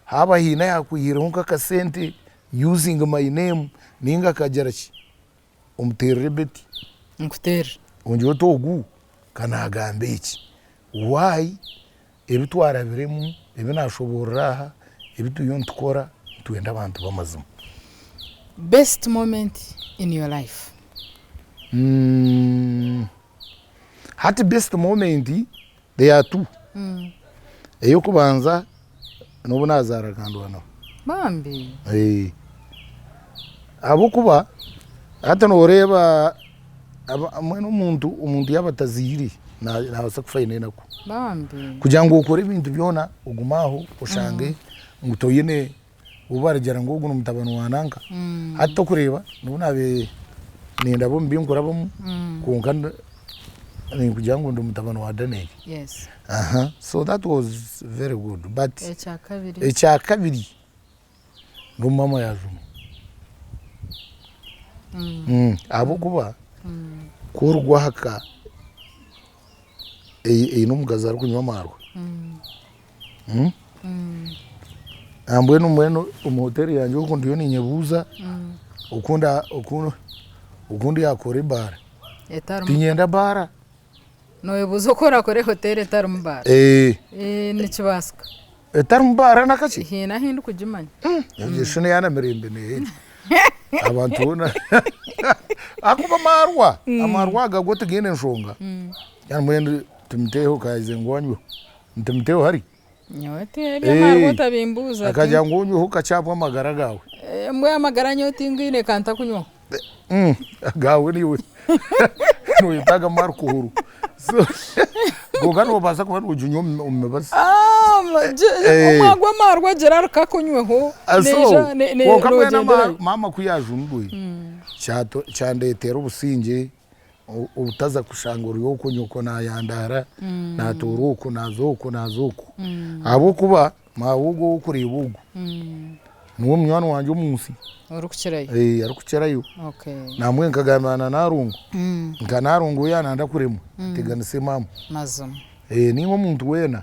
haaba haine ayakwihireho nk'akasente using my name ninga akagira ki, omuteerere Betty. Nkuteerere. Ongire oti ogu ka naagamba eki, why ebi twarabiremu, ebi naashoboorora aha, ebi turiyo nitukora, nitwenda abantu b'amazima. Best moment in your life? Hati best moment there are two. Ey'okubanza n'obu naazaara akandwanaho. Bambi. Ahabw'okuba hati nooreeba mbwenu omuntu omuntu yaaba atazaire naabaasa kufa aine enaku. Bambi. Kugira ngu okore ebintu byona ogume aho oshange ngu toine ou barigira ngu ogu nimutabani wa nanka. Hati tokureeba nobu naabaire nindaba omu binkurabamu kwonka ninkugira ngu ndi mutabani wa Daniel. Yes. Aha, so that was very good but Ekyakabiri. ekyakabiri n'obu maama yaajuma. Ahabw'okuba ku origwa aha ka eine omukazi arikunywa amaarwa, nambwenu mbwenu omu hoteeri yangye oku ndiyo ninyebuuza oku ndakore ebaara. Tinyenda baara. Noyebuuza oku orakore hoteeri etarimu baara? Nikibaasika. Etarimu baara n'akakye? Haine ahu ndikugimanya. Egyo shi neya Namirembe neeha egyo? Abantu boona ahakuba amaarwa, amaarwa aga go tigaine nshonga. Mbwenu Timoteeho ka yaagize ngu anyweho, ni Timoteeho hari? Nyowe ti eby'amaarwa otabimbuuza ti. Akagira ngu onyweho okakyabwa amagara gaawe. Mbwenu amagara nyowe tingaine ka ntakunywaho. Agaawe niiwe noyetaaga alcohol. So kwonka noobaasa kuba nooginywa omu mibazi. Omwa gw'amaarwa gira rukaka onyweho. So kwonka mbwenu maama ku yaajumibwe kyandeetera obusingye obutaza kushanga ori okwo nyoko naayandaara naatoora oku naaza oku naaza oku. Ahabw'okuba maawe ogu ou orikureeba ogu niwe munywani wangye omu nsi. Orikukirayo? Ee arikukirayo. Okay. Nambwenu nkagambira na Nalongo, nka Nalongo we yaananda kuremwa, nteganise maama. Mazima. Ee nainga omuntu weena,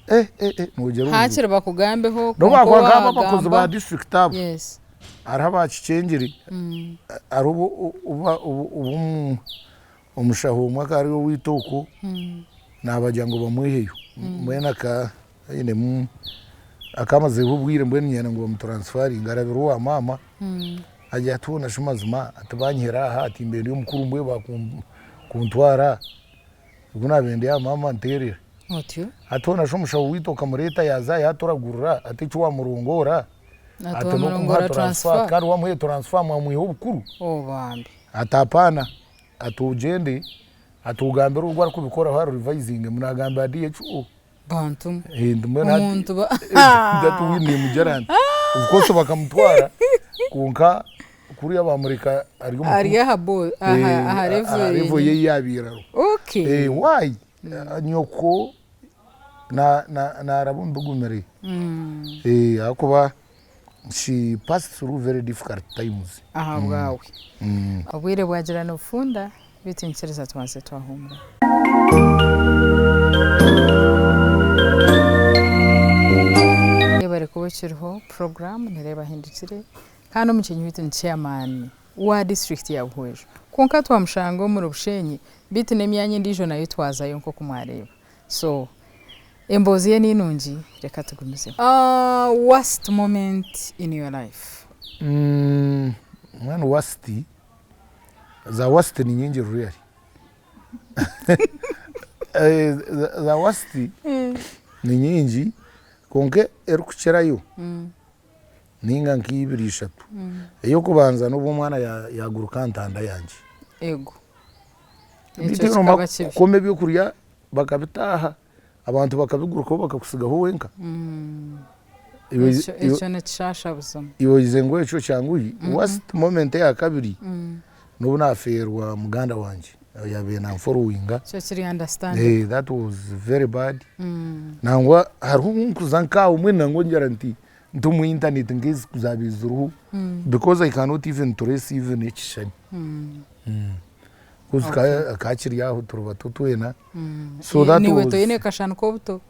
eh eh eh noogira obuzibu. Haakiri bakugambeho N'obu kwonka baakuba nk'abo abakozi ba waagamba. disiturikiti abo, Yes. hariho aba Kicengere, hariho obu omushaho omwe akaba ari owaitu okwo, naabagira ngu bamwiheyo, mbwenu aka ainemu akaba amazireho obwire mbwenu niinyenda ngu bamutaransifaaringe arabire owa maama, agira ati hoona shi mazima ati banyihire aha ati mbaire ndi omukuru mbwenu bakuntwara, obu naabaire ndi aha maama anteerera, Otyo. ati hoona shi omushaho waitu okamureeta yaaza yaaturagurira ati eki wamurongoora Ati ati n'okumuha wamurongoora transfer transfer. kandi wamuhaire transfer mwamwiha obukuru? Oh bambi. Ati apaana, ati ogyende ati ogambire ogwo arikubikoraho ari-revisinge ngu naagambira DHO. Bantu mwe. Eh, nti mbwenu hati Omuntu ba that we nimugira nti. Of course bakamutwara kwonka kuriya bamureka ari omu Ari aha bo aha Eh, aha level aha level yenyini. ye ei yabaire ariho. Okay. Eh, why? Nyoko na na naraba omu bigumire. Eh, ahakuba she passed through very difficult times. Aha bwawe. Obwire bwagira nibufunda beitu nyikiriza tubanze twahumura. Yebare kuba okiriho puroguraamu Nireeba Ahindukire kandi omukyenyi waitu ni chairman wa disiturikiti ya Buhweju. Kwonka twamushanga omuri Bushenyi beitu n'emyanya endiijo nayo twazayo nk'oku mwareeba. So emboozi ye ninungi reka tugumizemu. Worst moment in your life? Mbwenu worst, za worst ni nyingi really. Za worst ni nyingi kwonka erikukirayo ninga nka ibiri ishatu. Ey'okubanza n'obu omwana yaaguruka aha ntanda yangye. Ego. Beitu Ekyo noomanya kikaba kibi. kukoma ebyokurya bakabitaaha, abantu bakabigurukaho bakakutsigaho wenka. Ekyo ekyo nikishaasha buzima. Iwe ogize ngu ekyo kyanguhi? Worst moment eya kabiri n'obu naafeerwa muganda wangye oyaabaire nanforowinga. Ekyo kiri understandable. That was very bad. Nangwa hariho obu nkuza nk'aho mbwenu nangwa ngira nti nti omu internet nk'ezi ku zaabaire ziriho because I cannot even trace even ekishushani. Because ka kiri aho turi bato twena. So that Naiwe was. toine kashani k'obuto?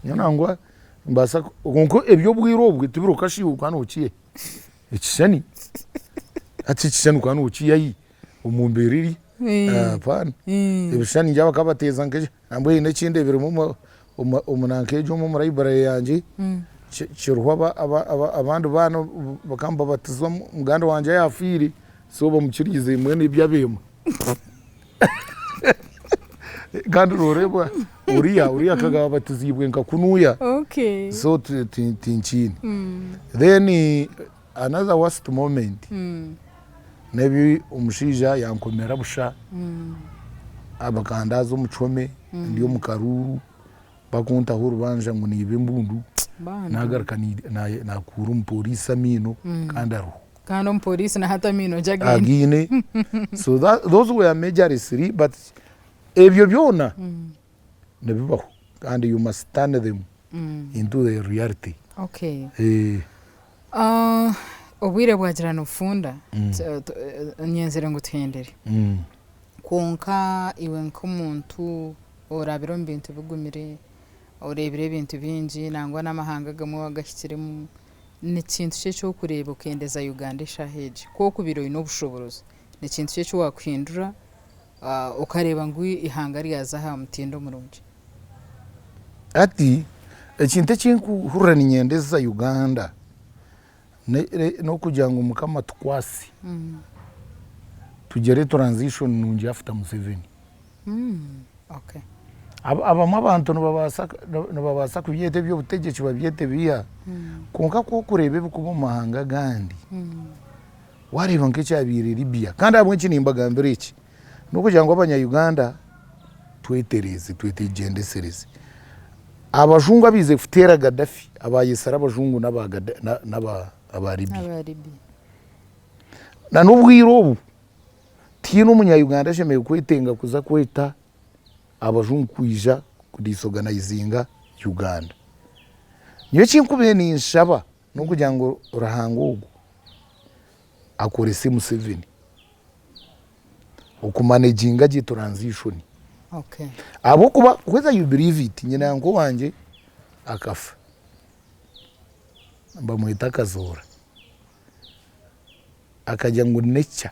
Nyowe nangwa nimbaasa kwonka eby'obwire obwe tibiriho kasha iwe okaba nokiiha? Ekishushani? Hati ekishushani okaba nokiiha hi omu mbeera eri? Hapaana. Ebishushani ngira bakabateeza nka nambwenu haine ekindi ebirimu omu nanka egyo omu library yangye kiriho abandi baana bakaba nibabatizibwa muganda wangye ayafiire so bamukiriize mbwenu eby'abeema. Kandi noreeba oriya oriya akaba abatiziibwe nka kunuya Okay. so tinkiine. Then another worst moment n'ebi omushaija yankomera busha bakandaaza omu kihome ndi omu karuuru bakuntaho orubanja ngu niiba embundu Bambi. nagaruka nakuura omupoliisi amaino kandi ariho. Kandi omupoliisi na hati amaino gye againe. Againe. So that, those were majorly three but ebyo byona nibibaho kandi you must turn them into the reality. Okay. Eh. Ah, obwire bwagira nibufunda nyenzire ngu tuhendere. Kwonka iwe nk'omuntu orabire omu bintu bigumire, oreebire ebintu bingi nangwa n'amahanga agamwe wagahikiremu, Ni kintu ki eki orikureeba okendeza Uganda eshaaha egi? Ku orikubaire oine obushoboorozi, ni kintu ki eki waakuhindura okareeba ngu eihanga ryaza aha mutindo murungi? Hati ekintu eki nkuhurira niinyendeza Uganda n'okugira ngu Mukama atukwase tugire transition nungi after Museveni. Abamwe abantu nibabaasa kubyeta eby'obutegyeki babyete biiha, kwonka ku orikureeba ebirikuba omu mahanga agandi, waareeba nk'ekyabaire Libya, kandi ahabw'enki nimbagambira eki, n'okugira ngu abanya Uganda twetereeze, twetegyendesereze. Abajungu abaizire kuteera Gaddafi, abaayetsire abajungu n'aba Libya. Na n'obwire obu, Tihaine omunya Uganda ashemereire kwetenga kuza kweta abajungu kwija ku disorganizinga Uganda. Nyowe ekinkubaire ninshaba nokugira ngu Ruhanga ogu akorese Museveni oku managinga gye transition. Ahabw'okuba whether you believe it nyinanka owangye akafa bamweta Kazoora. Akagira ngu nature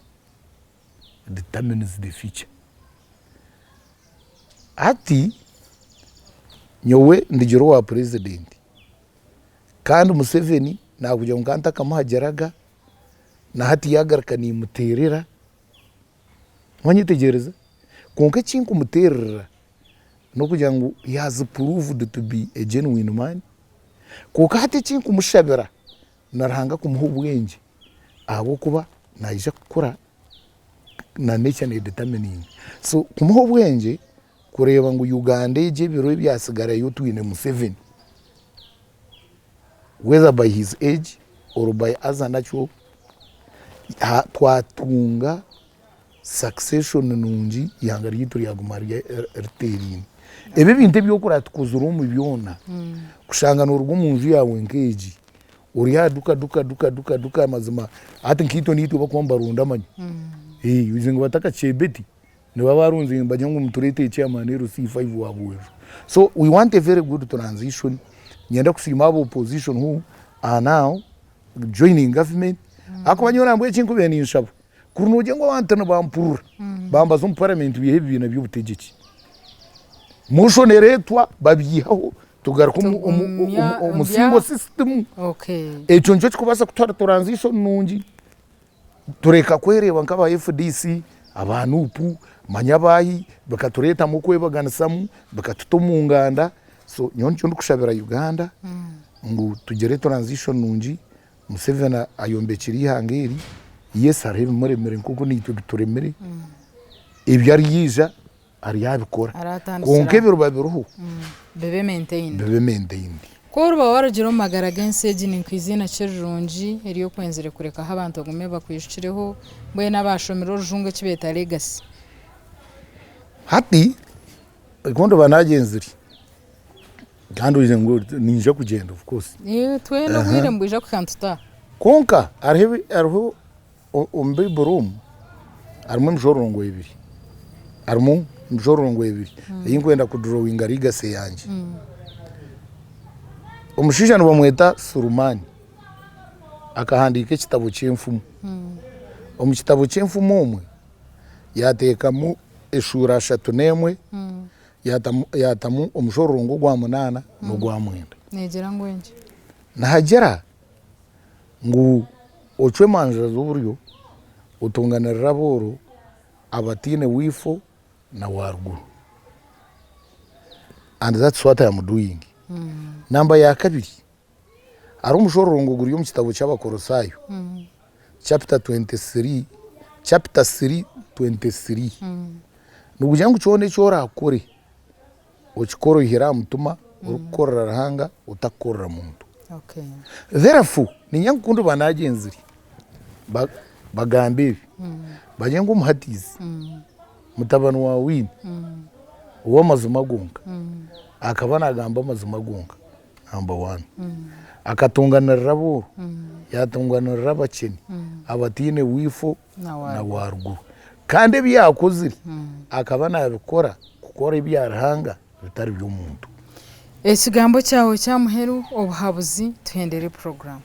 determines the future. Hati nyowe ndigire owa president kandi Museveni nakugira ngu nkaba ntakamuhagiraga na hati yagaruka nimuterera, wanyetegyereza? Kwonka ekinkumutererera nokugira ngu he has proved to be a genuine man, kwonka hati ekinkumushabira na Ruhanga kumuha obwengye ahabw'okuba naija kukura na nature nedetermininga. So kumuha obwengye kureeba ngu Uganda egi ebiro ebyatsigarayo twine Museveni, Whether by his age or by other natural twatunga succession nungi eihanga ryaitu ryaguma riteeriine. Ebi ebintu ebi orikureeba tukozire omu byona, kushanga nooruga omu nju yaawe nk'egi ori aha duka duka duka duka duka mazima hati nkaitwe naitwe barikuba nibaronda amani oizire ngu batakakyebeti Nibaba barunzire nibagira ngu mutureetere chairman LC5 wa Buhweju. So we want a very good transition. Niinyenda kusiima aba opposition who are now joining government ahakuba nyowe nambwenu eki nkubaire ninshaba kuri nogira ngu abantu nibampurira bambaza omu parliament baihe ebibiina by'obutegyeki. Motion ereetwa babyihaho tugaruka omu single system. Ekyo nikyo kirikubaasa kutuha transition nungi. Tureka kwereeba nk'aba FDC, aba NUP, manya abaahi, bikatureetamu okwebaganisamu, bikatuta omu nganda. So nyowe nikyo ndikushabira Uganda ngu tugire transition nungi, Museveni ayombekire eihanga eri, yes hariho ebimuremire nk'oku naitwe bituremire, ebi aryaija aryabikora kwonka ebiriba biriho bibe maintained. Bibe maintained. Ku oriba warugire omu magara g'ensi egi ninkuha eiziina ki rirungi eri okwenzire kurekaho abantu bagume bakwijukireho mbwenu abashomire orujungu eki beeta legacy? Hati ku ndiba nagyenzire kandi ogira ngu ninyija kugyenda of course. Twena obwire nibwija kuhika nitutaaha. Kwonka hariho Omu Baiburi omu harimu emishororongo ebiri, harimu emishororongo ebiri ei ndikwenda kudurowinga legacy yangye. Omushaija nibamweta Sulumani akahandiika ekitabo ky'enfumu. Omu kitabo ky'enfumu omwe yaateekamu eshuura ashatu n'emwe, yaatamu omushororongo ogwa munaana n'ogwa mwenda. Neegira ngu enki? Nihagira Ngu ocwe emanja z'oburyo, otonganirire abooro, abataine waifo na waaruguru. And that's what I am doing. Namba ya kabiri, hariho omushororongo guri omu kitabo ky'Abakolosaayo, chapter 23, chapter 3, 23. Nigugira ngu kyona eki oraakore, okikore oyihire aha mutima orikukorera Ruhanga otakukorera muntu. Therefore niinyenda ngu ku ndiba naagyenzire bagambe ebi, bagire ngu omuhatiizi mutabani wa Winnie ow'amazima gonka akaba naagamba amazima gonka number one. Akatonganirira abooro, yaatonganirira abakyene, abataine bwifo na bwaruguru. Kandi ebi yaakozire akaba naabikora kukora ebya Ruhanga bitari by'omuntu. Ekigambo kyawe ky'aha muheru, obuhabuzi, tuhendere puroguraamu.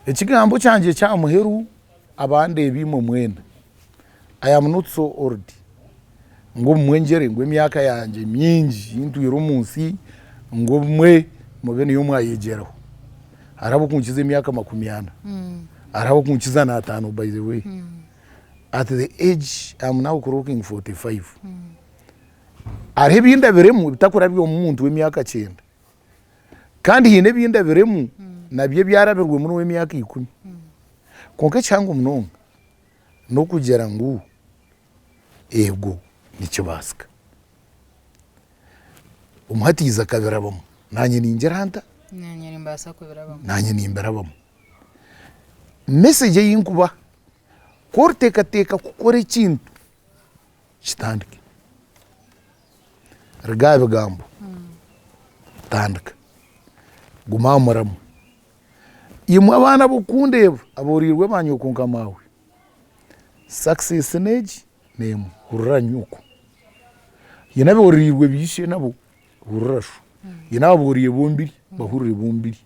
Ekigambo kyangye ky'aha muheru abandeeba imwe mwena, I am not so old ngu obumwe ngyere ngu emyaka yangye mingi ei ntwire omu nsi ngu obumwe mube niyo mwayegyeraho. Hariho ab'okunkiza emyaka 40. Hariho ab'okunkiza n'ataano by the way. At the age I am now clocking 45. Hariho ebi ndabiremu ebitakurabwamu muntu w'emyaka kyenda. Kandi haine ebi ndabiremu nabyo ebyarabirwemu n'ow'emyaka ikumi. Kwonka ekihango munonga n'okugira ngu eego nikibaasika. Omuhatiizi akabirabamu, naanye ningira nta? Naanye nimbaasa kubirabamu. Naanye nimbirabamu. Message ei nkubaha, ku oriteekateeka kukora ekintu, kitandike. Ruga aha bigambo, tandika. Guma aha muramwa. Imwe abaana ab'okundeeba, abooreirwe ba nyoko nka maawe, success n'egi n'emwe, hurira nyoko. Haine abooreirwe ba ishe nabo, hurira sho. Haine abooreirwe bombiri, bahurire bombiri.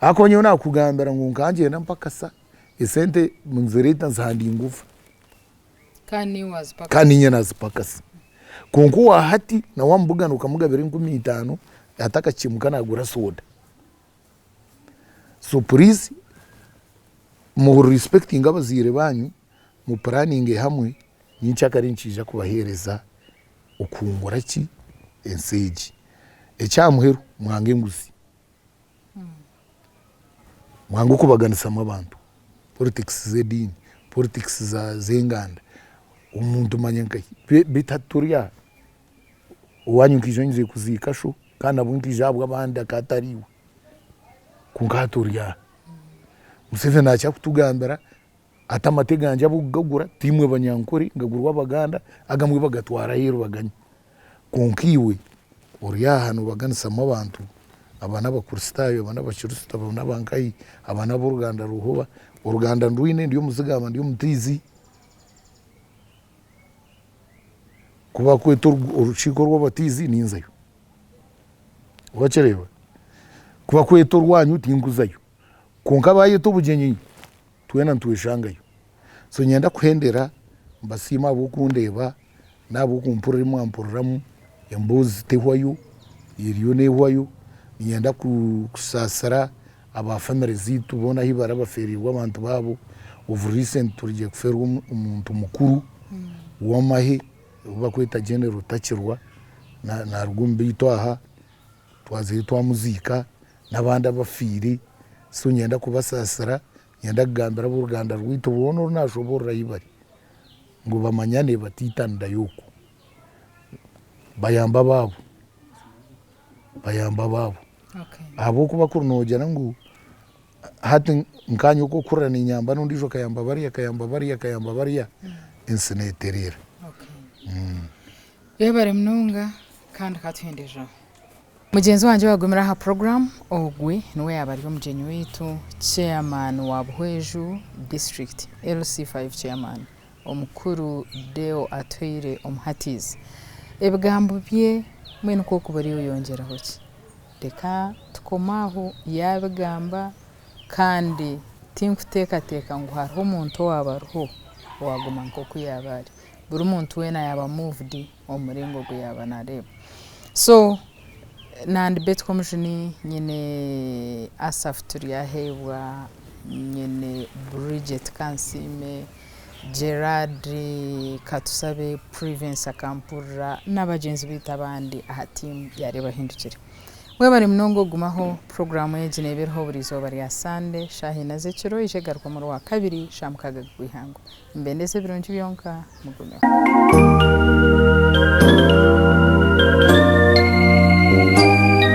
Ahakuba nyowe naakugambira ngu nkangyenda mpakasa, esente nizireeta nizihandinga ofa. Kandi niinye naazipakasa. Kwonka owa hati nawe wamubugana okamugabira 5000 atakakimuka naagura soda. So please mu respectinge abazaire banyu, mu puraninge hamwe, nyenkyakare nikiija kubaheereza okuhungura ki? Ensi egi. Eky'aha muheru mwange enguzi. Mwange okubaganisamu abantu, politics z'ediini, politics z'enganda, omuntu manya nka beitu hati turi aha, owaanyu nkaija nyizire kuziika sho kandi nabwo nkaija ahabw'abandi akaba atari iwe. Kwonka hati ori aha. Museveni nakira kutugambira ati amate gangye ab'okugagura tiimwe Banyankore gagurwa Abaganda agamwe bagatwara aheeru baganywa. Kwonka iwe ori aha noobaganisamu abantu, aba n'Abakristaayo, aba n'Abakristo, aba n'abankahi, aba n'ab'oruganda ruhoba, oruganda ndwine ndi Omuzigaba ndi Omutiizi. Ku bakweta orukiiko rw'Abatiizi ninzayo. Wakireeba? Ku bakweta orwanyu tinkuzayo. Kwonka bayeta obugyenyi twena nitweshangayo. So niinyenda kuhendera mbasiime ahabw'okundeeba n'ahabw'okumpurira ebi mwampuriramu, emboozi tehwayo, eriyo nehwayo. Niinyenda kusaasira aba famire zaitu boona ahu bari abafeereirwe abantu baabo, of recent turugire kufeerwa omuntu mukuru w'amahe ou barikweta General Takirwa naruga omu baitu aha. Twazayo twamuziika n'abandi abafiire, so niinyenda kubasaasira, niinyenda kugambira ab'oruganda rwaitu boona oru naashoboorora ahi bari ngu bamanyane batiitanirayo okwo, bayambe abaabo, bayambe abaabo ahabw'okuba kuri noogira ngu hati nkaanye oku orikuhurira niinyamba n'ondiijo akayamba bariya, akayamba bariya, akayamba bariya, ensi neetereera. Webare munonga kandi katuhendereraho. Mugyenzi wangye owagumire aha puroguramu ogwe niwe yaaba ari omugyenyi waitu Chairman wa Buhweju District LC5 Chairman Omukuru Deo Atuhaire Omuhatiizi. Ebigambo bye mbwenu ku orikuba ori oyongyeraho ki? Reka tukome aho yaabigamba kandi tinkuteekateeka ngu hariho omuntu owaaba ariho owaaguma nk'oku yaaba ari. Buri muntu weena yaaba moved omu muringo ogu yaaba naareeba. So nandi Betty Komujuni, nyine Asaph Turyaheebwa, nyine Bridget Kansiime, Gerard Katusabe, Privence Akampurira n'abagyenzi baitu abandi aha tiimu ya Reeba Hindukire. Webare munonga okugumaho, puroguraamu egi neeba eriho buri izooba rya Sande shaaha ina z'ekiro eija egaruka omuri Rwakabiri shaaha mukaaga gw'eihangwe. Nimbendeza ebirungi byonka, mugumeho.